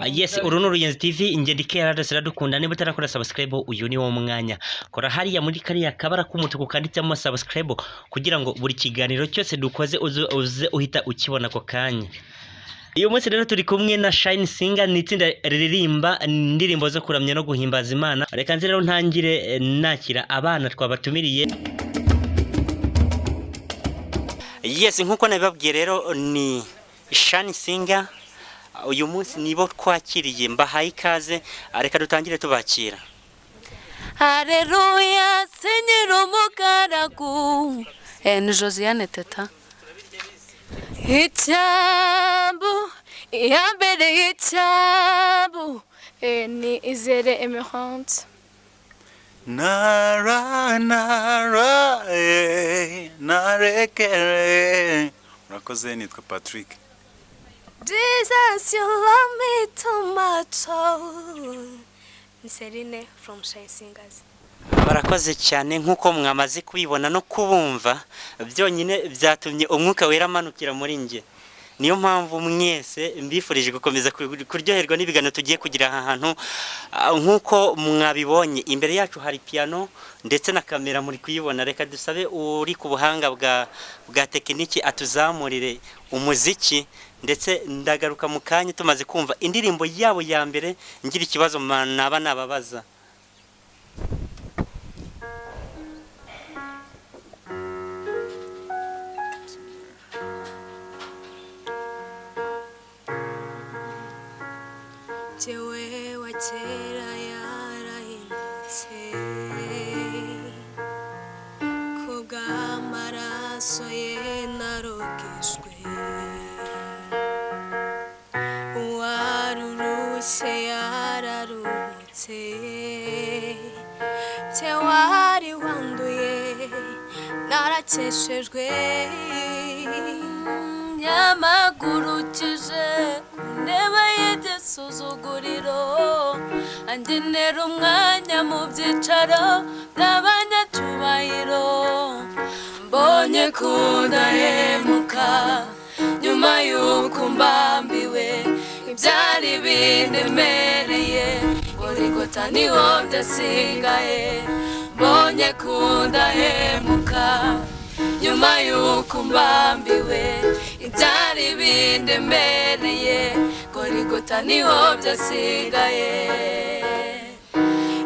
Yes, uru ni Uruyenzi TV, njye ndi KRS Iradukunda. Niba utarakora subscribe, uyu ni wo mwanya. Kora hariya muri kariya kabara k'umutuku kanditsemo subscribe kugira ngo buri kiganiro cyose dukoze uze uhita ukibona ako kanya. Uyu munsi rero turi kumwe na Shine Singer, ni itsinda ririmba indirimbo zo kuramya no guhimbaza Imana. Reka nze rero ntangire nakira abana twabatumiriye. Yes, nkuko nabibabwiye rero ni Shine Singer. Uyu munsi nibo twakiriye, mbahaye ikaze. Reka dutangire tubakira. Hareruya, sinyira umugaragu. Ni Josiane Teta. Icyambu iya mbere y'icyambu. Ni Izere Emerante. Nara nara narekere. Murakoze, nitwa Patrick. Jesus, you love me too much, oh. Ni Serine from Shine Singers. Barakoze cyane. Nk'uko mwamaze kubibona no kubumva, byonyine byatumye umwuka wera amanukira muri njye. Niyo mpamvu mwese mbifurije gukomeza kuryoherwa n'ibiganiro tugiye kugira aha hantu. Nk'uko mwabibonye, imbere yacu hari piano ndetse na kamera muri kuyibona. Reka dusabe uri ku buhanga bwa tekiniki atuzamurire umuziki, ndetse ndagaruka mu kanya tumaze kumva indirimbo yabo ya mbere, ngira ikibazo naba nababaza. Jyewe wa kera yarahindutse kubw'amaraso ye narogejwe, uwarurushye yararuhutse, jye wari wanduye narakeshejwe. Yampagurukije ku ntebe y'igisuzuguriro, angenera umwanya mu byicaro by'abanyacyubahiro. Mbonye kudahemuka nyuma y'uko mbambiwe ibyari bindemereye, Gorigota niho byasigaye. Mbonye kudahemuka nyuma y'uko mbambiwe ibyari bindemereye, Gorigota niho byasigaye.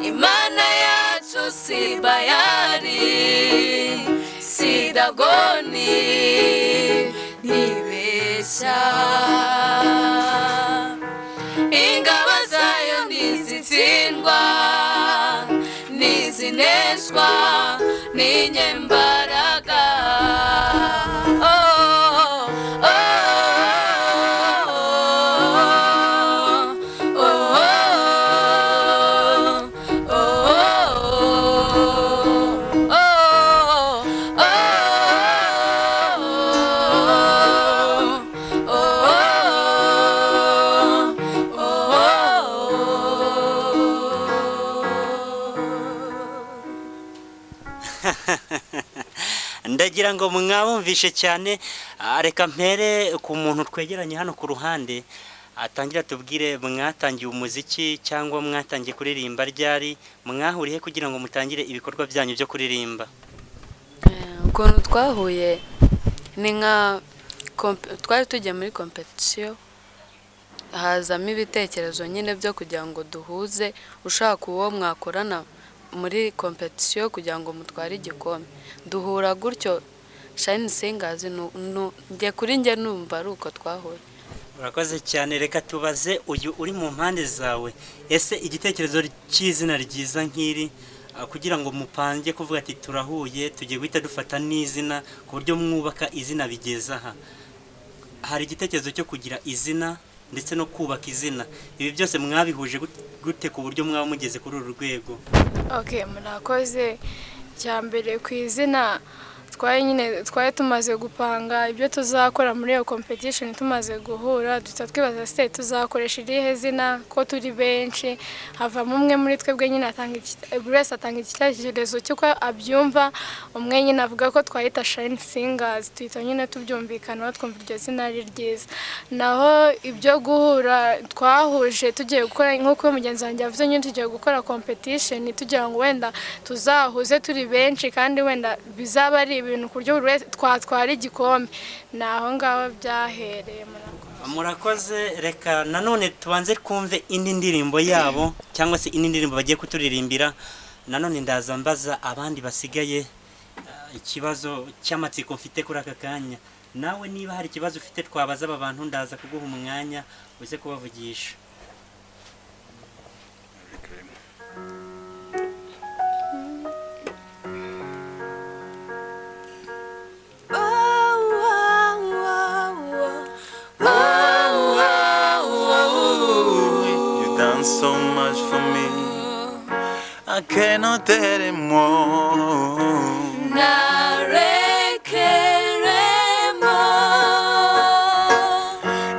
Imana yacu si Bayari, si Dagoni, ntibeshya. Ingabo zayo ntizitsindwa, ntizineshwa, n'inyembaraga. Oh, oh, oh, oh, oh, oh, oh, oh. Ndagira ngo mwabumvishe cyane. Reka mpere ku muntu twegeranye hano ku ruhande, atangira tubwire: mwatangiye umuziki cyangwa mwatangiye kuririmba ryari? Mwahuriye kugira ngo mutangire ibikorwa byanyu byo kuririmba? Ukuntu twahuye ni nka twari tugiye muri competition, hazamo ibitekerezo nyine byo kugira ngo duhuze, ushaka uwo mwakorana muri competition kugira ngo mutware igikombe. Duhura gutyo Shine Singers. Njye kuri njye numva ari uko twahuye. Urakoze cyane. Reka tubaze uyu uri mu mpande zawe: ese igitekerezo cy'izina ryiza nk'iri, kugira ngo mupange kuvuga ati turahuye, tugiye guhita dufata n'izina, ku buryo mwubaka izina bigeze aha, hari igitekerezo cyo kugira izina ndetse no kubaka izina, ibi byose mwabihuje gute ku buryo mwaba mugeze kuri uru rwego? Okay, murakoze. Icya mbere ku izina Twari nyine twari tumaze gupanga ibyo tuzakora muri iyo competition. Tumaze guhura duhita twibaza se tuzakoresha irihe zina ko turi benshi. Havamo umwe muri twebwe nyine atanga buri wese atanga igitekerezo cy'uko abyumva. Umwe nyine avuga ko twahita Shine Singers, tuhita nyine tubyumvikanaho, twumva iryo zina ari ryiza. Naho ibyo guhura, twahuje tugiye gukora nk'uko mugenzi wanjye yavuze nyine, tugiye gukora competition tugira ngo wenda tuzahuze turi benshi, kandi wenda bizaba ari ibintu ku buryo buri wese twatwara igikombe. Ni aho ngaho byahereye, murakoze. Murakoze. Reka nanone tubanze twumve indi ndirimbo yabo cyangwa se indi ndirimbo bagiye kuturirimbira. Nanone ndaza mbaza abandi basigaye ikibazo cy'amatsiko mfite kuri aka kanya. Nawe niba hari ikibazo ufite twabaza aba bantu, ndaza kuguha umwanya uze kubavugisha. Oh, oh, oh, oh. You done so much for me, I cannot tell anymore. Narekeremo.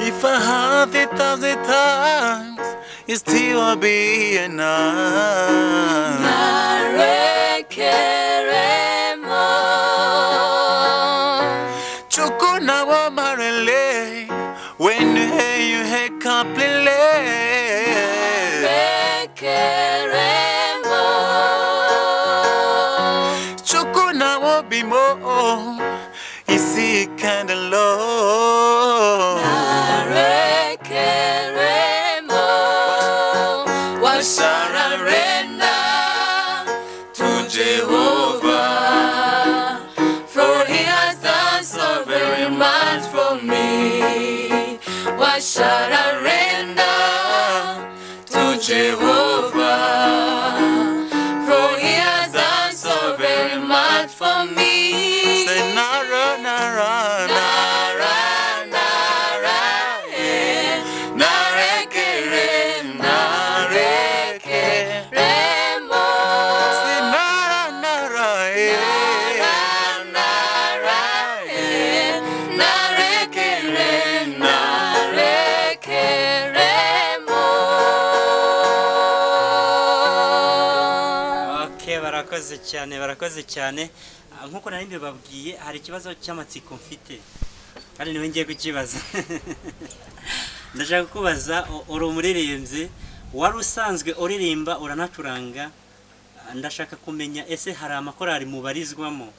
If I had 1,000 times, it still won't be enough. Narekeremo. Chukwu na marele, when you hear completely. Narekeremo. Chukwu na bimo, isi kinda low. Narekeremo. What shall I render to Jehovah? For he has done so very much for me. What shall I render to Jehovah? For he has done so very much for me. Say nara nara. Nara, nara, eh, narekere, narekeremo. Say nara nara eh. Nara, eh, narekere, narekeremo. Okay, barakoze cyane, barakoze cyane. Nk'uko nari mbibabwiye, hari ikibazo cy'amatsiko mfite kandi niwe ngiye kukibaza. Ndashaka kubaza, uri umuririmbyi wari usanzwe uririmba, uranacuranga. Ndashaka kumenya ese hari amakorali mubarizwamo,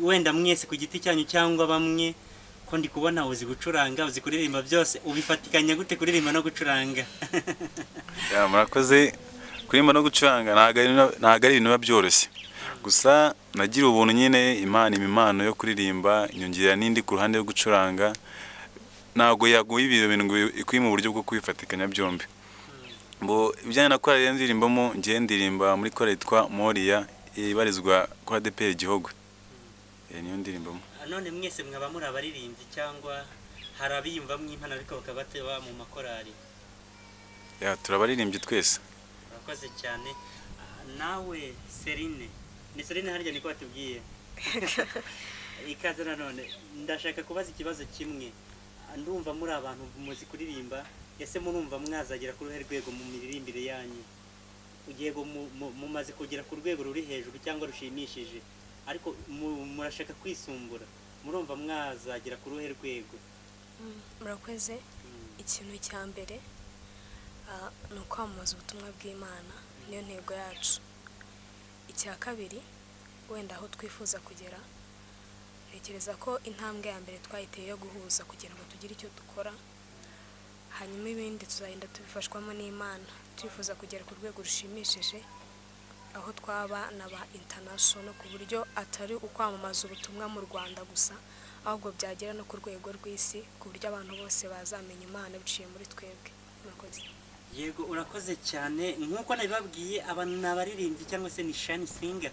wenda mwese ku giti cyanyu cyangwa bamwe? Ko ndi kubona uzi gucuranga, uzi kuririmba, byose ubifatikanya gute, kuririmba no gucuranga? Yeah, murakoze. Kuririmba no gucuranga ntabwo ari ibintu biba byoroshye. Gusa nagira ubuntu nyine, Imana impa impano yo kuririmba, inyongera n'indi ku ruhande yo gucuranga. Ntabwo yaguha ibyo bintu ngo ikwiye mu buryo bwo kubifatikanya byombi. Bo ibijyanye na korali ndirimbamo, ngiye ndirimba muri korali yitwa Moria ibarizwa kuri ADEPR Gihogo. Niyo ndirimbamo. None mwese mwaba muri abaririmbyi cyangwa hari abiyumvamo impano ariko bakaba bataba mu makorali? Yeah, turabaririmbyi twese. Urakoze cyane. Nawe Serine, ni Serine harya niko batubwiye? Ikaze. Nanone ndashaka kubaza ikibazo kimwe. Ndumva muri abantu muzi kuririmba, ese murumva mwazagera ku ruhe rwego mu miririmbire yanyu? Yego, mumaze kugera ku rwego ruri hejuru cyangwa rushimishije, ariko murashaka kwisumbura, murumva mwazagera ku ruhe rwego? Murakoze. Ikintu cya mbere ni ukwamamaza ubutumwa bw'Imana, niyo ntego yacu. Icya kabiri, wenda aho twifuza kugera, ntekereza ko intambwe ya mbere twayiteye yo guhuza kugira ngo tugire icyo dukora, hanyuma ibindi tuzagenda tubifashwamo n'Imana. Twifuza kugera ku rwego rushimishije aho twaba n'aba international, ku buryo atari ukwamamaza ubutumwa mu Rwanda gusa, ahubwo byagera no ku rwego rw'isi, ku buryo abantu bose bazamenya Imana biciye muri twebwe. Murakoze. Yego, urakoze cyane. Nk'uko nabibabwiye, aba ni abaririmbyi cyangwa se ni Shine Singer.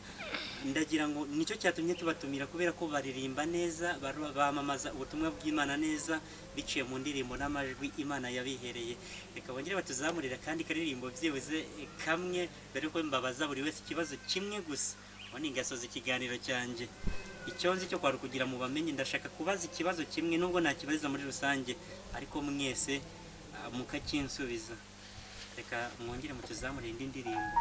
Ndagira ngo nicyo cyatumye tubatumira, kubera ko baririmba neza, bamamaza ubutumwa bw'Imana neza biciye mu ndirimbo n'amajwi Imana yabihereye. Reka bongere batuzamurira kandi karirimbo byibuze kamwe mbere yuko mbabaza buri wese ikibazo kimwe gusa, ubundi ngasoza ikiganiro cyanjye. Icyo nzi cyo kwari kugira mu bamenye, ndashaka kubaza ikibazo kimwe, nubwo nakibariza muri rusange, ariko mwese mukakinsubiza. Reka mwongere mutuzamure indi ndirimbo.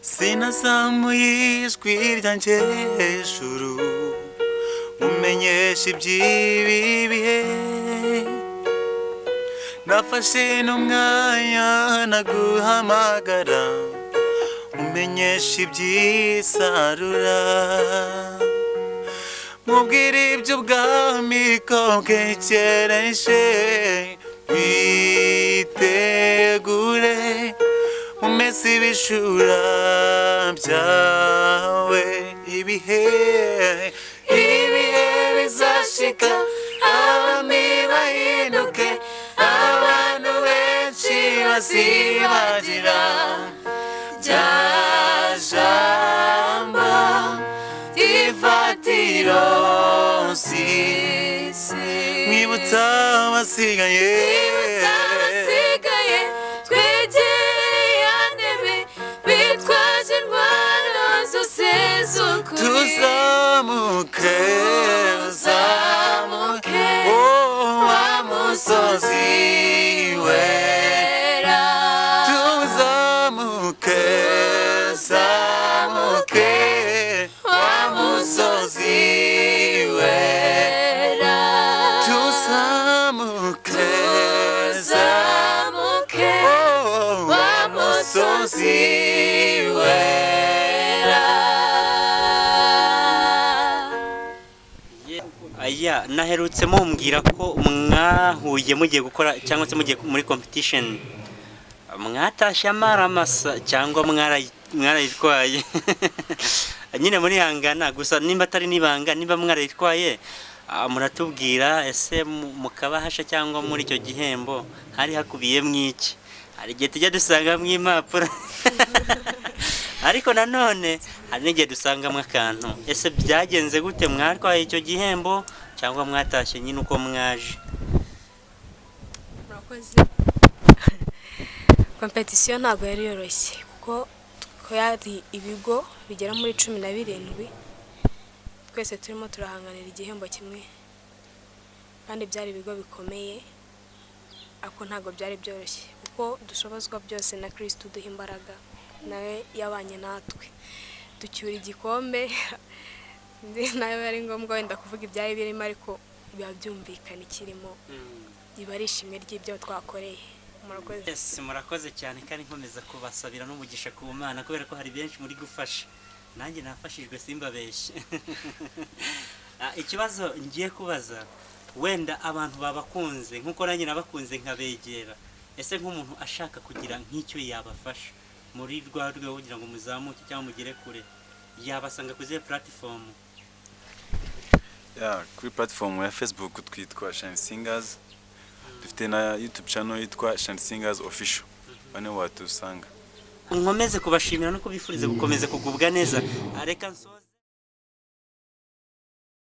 Sinazamuye ijwi ryanjye hejuru mumenyesha iby'ibi bihe, nafashe n'umwanya naguhamagara mumenyesha iby'isarura, mubwire iby'ubwami ko bwegereje, witegure umese ibishura byawe. Ibihe ibihe bizashika, abami bahinduke, abantu benshi bazibagira rya jambo ry'ifatiro mwibutsa abasigaye, Twibutsa abasigaye, twegereye ya ntebe, bitwaje intwaro zose z'ukuri. Tuzamuke, Tuzamuke, oh, wa musozi wera. Tuzamuke, zamuke wa musozi Wera. Tuzamuke, Tuzamuke, oh, wa musozi wera. Aya, naherutse mumbwira ko mwahuye mugiye gukora cyangwa se mugiye muri competition, mwatashye amaramasa cyangwa mwarayitwaye nyine muri hangana gusa. Nimba atari nibanga, nimba mwarayitwaye, muratubwira. Ese mukabahasha cyangwa muri icyo gihembo hari hakubiyemo iki? Hari igihe tujya dusangamo impapuro, ariko nanone hari n'igihe dusangamo akantu. Ese byagenze gute? Mwatwaye icyo gihembo cyangwa mwatashye nyine uko mwaje? Murakoze. Competition ntabwo yari yoroshye, kuko yari ibigo bigera muri 17, twese turimo turahanganira igihembo kimwe, kandi byari ibigo bikomeye, ariko ntabwo byari byoroshye, kuko dushobozwa byose na Kristo uduha imbaraga, nawe yabanye natwe ducyura igikombe. Nawe ari ngombwa wenda kuvuga ibyari birimo, ariko biba byumvikana ikirimo, iba ari ishimwe ry'ibyo twakoreye. Murakoze. Yes, murakoze cyane, kandi nkomeza kubasabira n'umugisha ku Mana, kubera ko hari benshi muri gufasha, nanjye nafashijwe, simbabeshye. Ikibazo ngiye kubaza, wenda abantu babakunze nkuko nanjye nabakunze nkabegera, ese nk'umuntu ashaka kugira nk'icyo yabafasha muri rwa rwego kugira ngo muzamuke cyangwa mugere kure, yabasanga kuri zihe platform? Yeah, kuri platform ya Facebook twitwa Shine Singers, dufite na YouTube channel yitwa Shine Singers Official, bane watusanga. Nkomeze kubashimira no kubifuriza gukomeza kugubwa neza. Reka nsoze.